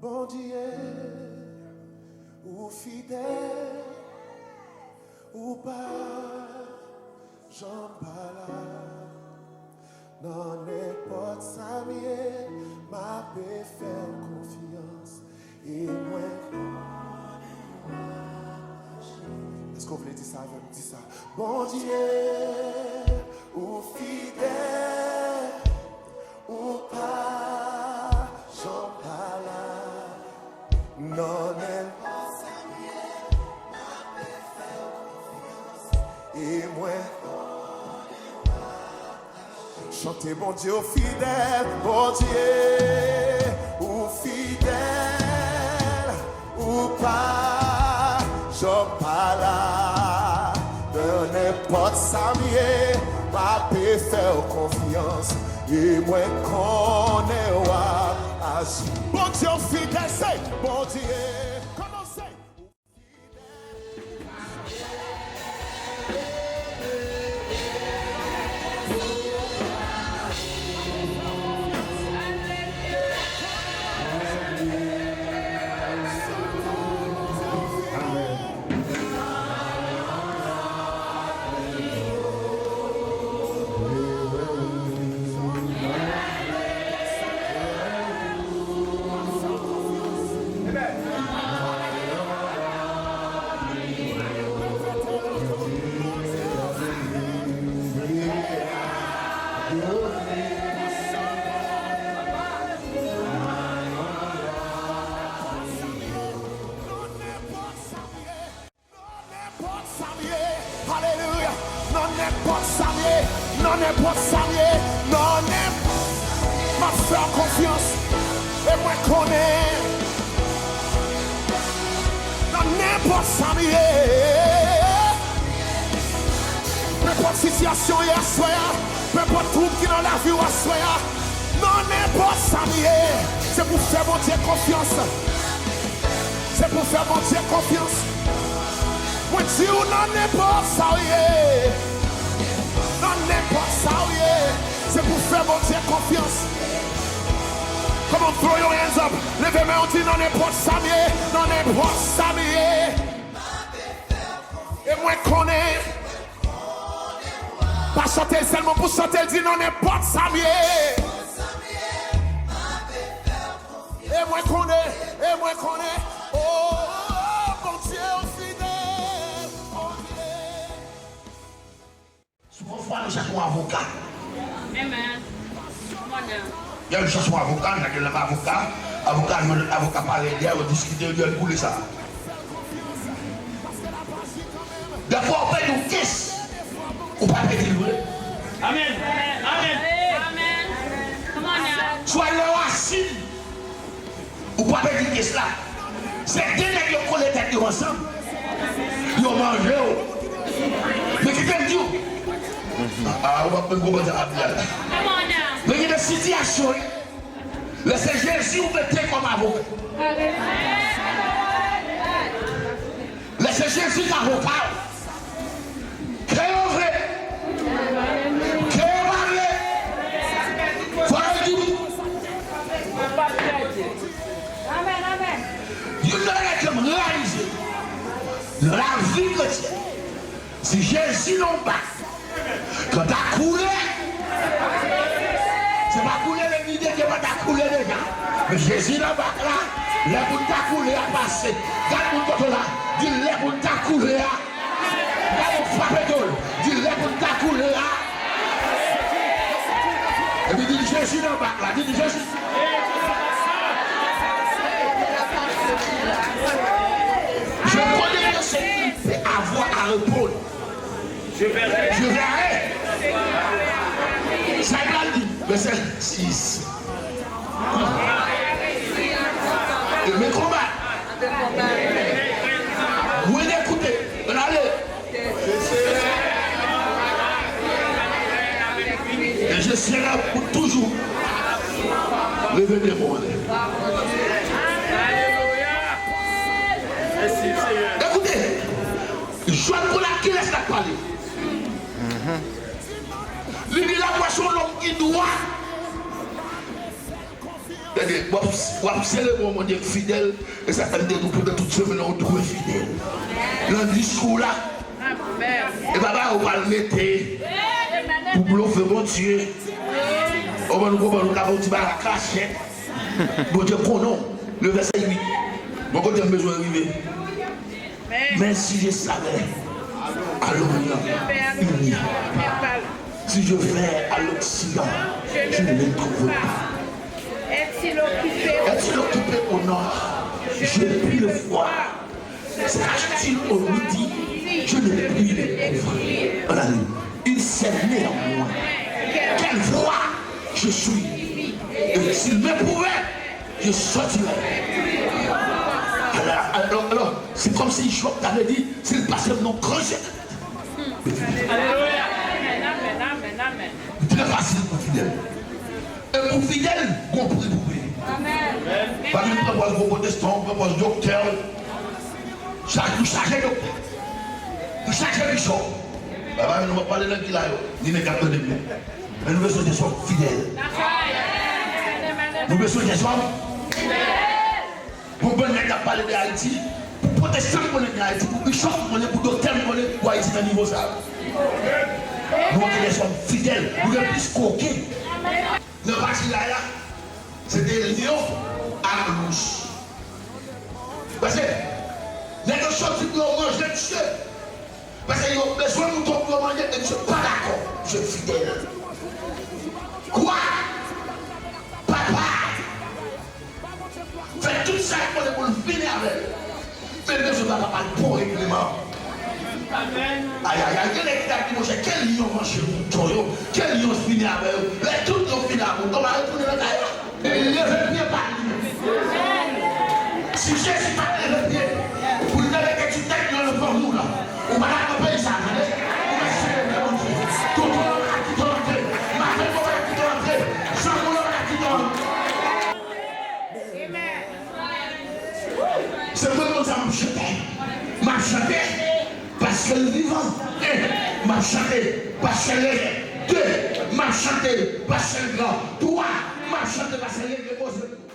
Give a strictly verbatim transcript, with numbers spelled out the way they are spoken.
Bondye, ou fidèl, ou pa janm pa la. Nan nenpòt sa m ye, m ape fè w konfyans. E mwen konnen w ap aji. Èske w vle di sa avè m? Di sa. Bondye, ou fidèl, ou pa janm pa la. Nan nenpòt sa m ye, m ape fè w konfyans. E mwen konnen w ap aji. Chante, Bondye, ou fidèl, Bondye, ou fidèl, ou pa janm pa la. Nan nenpòt sa m ye, m ape fè w konfyans. E mwen konnen w ap aji. Bondye, ou fidèl, se Bondye. Kòmanse. Nan nenpòt sa m ye, alelouya, nan nenpòt sa m ye, nan nenpòt sa m ye, nan nenpòt, m ap fè w konfyans, e mwen konnen, nan nenpòt sa m ye, nenpòt sitiyasyon w ye aswè a, nenpòt twoub ki nan lavi w aswè a, nan nenpòt sa m ye, se pou fè Bondye konfyans. Se pou fè Bondye konfyans. Mwen di w nan nenpòt sa w ye. Nan nenpòt sa w ye. Se pou fè Bondye konfyans. Come on, throw your hands up. Leve men w, di, nan nenpòt sa m ye. Nan nenpòt sa m ye. E mwen konnen. Pa chante l sèlman pou chante l, di, nan nenpòt sa m ye. E mwen konnen, e mwen konnen, o, Bondye ou fidèl, Bondye. Si w fè fwa nou chache yon avoka. Amen. Come on now. Y a nou chache yon avoka, nou gen lòt avoka. Avoka jwenn lòt avoka parèy li a, yo diskite, yo di, "Ann koule sa." Dèfwa w pèdi yon kes, ou pa pèdi l vre. Amen. Amen. Amen. Come on now. Swa lè w asiz, ou pa pèdi kes la. Se de nèg yo kole tèt yo ansanm. Yo manje w. Men kite m di w. A, ou pa konprann sa m ap di a la. Come on now. Men gen de sitiyasyon, wi. Lè se Jezi ou mete kòm avoka. Lè se Jezi k avoka w. Ke yo vle, ke yo pa vle, fò yo di wi. Youn nan bagay ke m reyalize nan lavi kretyen, si Jezi nan yon bak, kanta koule, se pa koule, lè li deje pa ta koule deja. Men Jezi nan bak la, lè pou n ta koule a pase. Gad moun kote w la, di, "Lè pou n ta koule a." Gade, frape do l, di, "Lè pou n ta koule a." Epi di, "Jezi nan bak la." Di, "Jezi." Je connais ce qu'il peut avoir à répondre. Je verrai. Sa l pral di, vèsè sis. E men konba. Mwen ekoute. Mwen ale. E je serai pour toujours. Leve men mwen. Ekoute. Jòb konn ak kilès l ap pale. Li di l ap wè se yon nonm ki dwat. Tande, w ap, w ap selebre yon Bondye k fidèl, e sa fè m te di w pandan tout semèn nan, ou dwe fidèl. Nan diskou w la, e pa bagay ou pral mete pou blofe Bondye. Ou konprann, ou konprann, ou ka fè yon ti bagay lakachèt. Bondye konnen w. Le vèsè uit. Bon, kote m bezwen rive? Mais si je savais à l'Orient, il n'y a pas. Si je vais à l'Occident, je ne le trouve pas. Est-il occupé au nord? Je puis le voir. S'est-il au midi? Je ne puis le couvrir. Regardez, il sait néanmoins quelle voie je suis. Et s'il m'éprouvait, je sortirai. Alò, alò, alò, se kòmsi Jòb ta vle di, si l pase m nan gran jè. Alelouya! Amèn, amèn, amèn, amèn. Li trè fasil pou fidèl. E pou fidèl, gon pri pou peye. Amèn. Pa vin pran pòz gwo pwotestan, pran pòz doktè. Chak nou chaje doktè. Nou chaje bichòp. Papa, nou pa pale nan ki la yo, ni nèg k ap tande m yo. Men nou bezwen de sòm fidèl. Nou bezwen de sòm. Gon bann nèg k ap pale de Ayiti. Pou pwotestan m konnen de Ayiti, pou bichòp m konnen, pou doktè m konnen, pou Ayiti nan nivo sa. Nou gen de sòm fidèl, nou gen plis koken. Nan pati la, la, se te lyon ak lous. Paske nèg yo soti pou yo manje misye. Paske yo bezwen mouton pou yo manje, e misye pa dakò. Misye fidèl. Kwa? Papa! Fè tout sa l konnen pou l vini avè l. Men bezwen papa pa l bon regleman. Ayayay, gen nèg ki t ap di, monchè, ke lyon manje mouton yo, ke lyon vini avè yo. Lè tout yo vini avè mouton, pa retounen nan kay la. Leve pye pa li. Si Jezi pa t leve pye pou l te mete ti tèt li nan vann ou la, ou pa t ap nan peyi sa a, tande. Ou mèt selebre Bondye. Tonton yo pa t kite w antre. Madanm yo pa t kite w antre. Zanmi yo pa t kite w antre. Se mwen konn sa m ap chante. M ap chante paske l vivan. En, m ap chante paske l renmen. De, m ap chante paske l gran. Twa, m ap chante paske l repoze.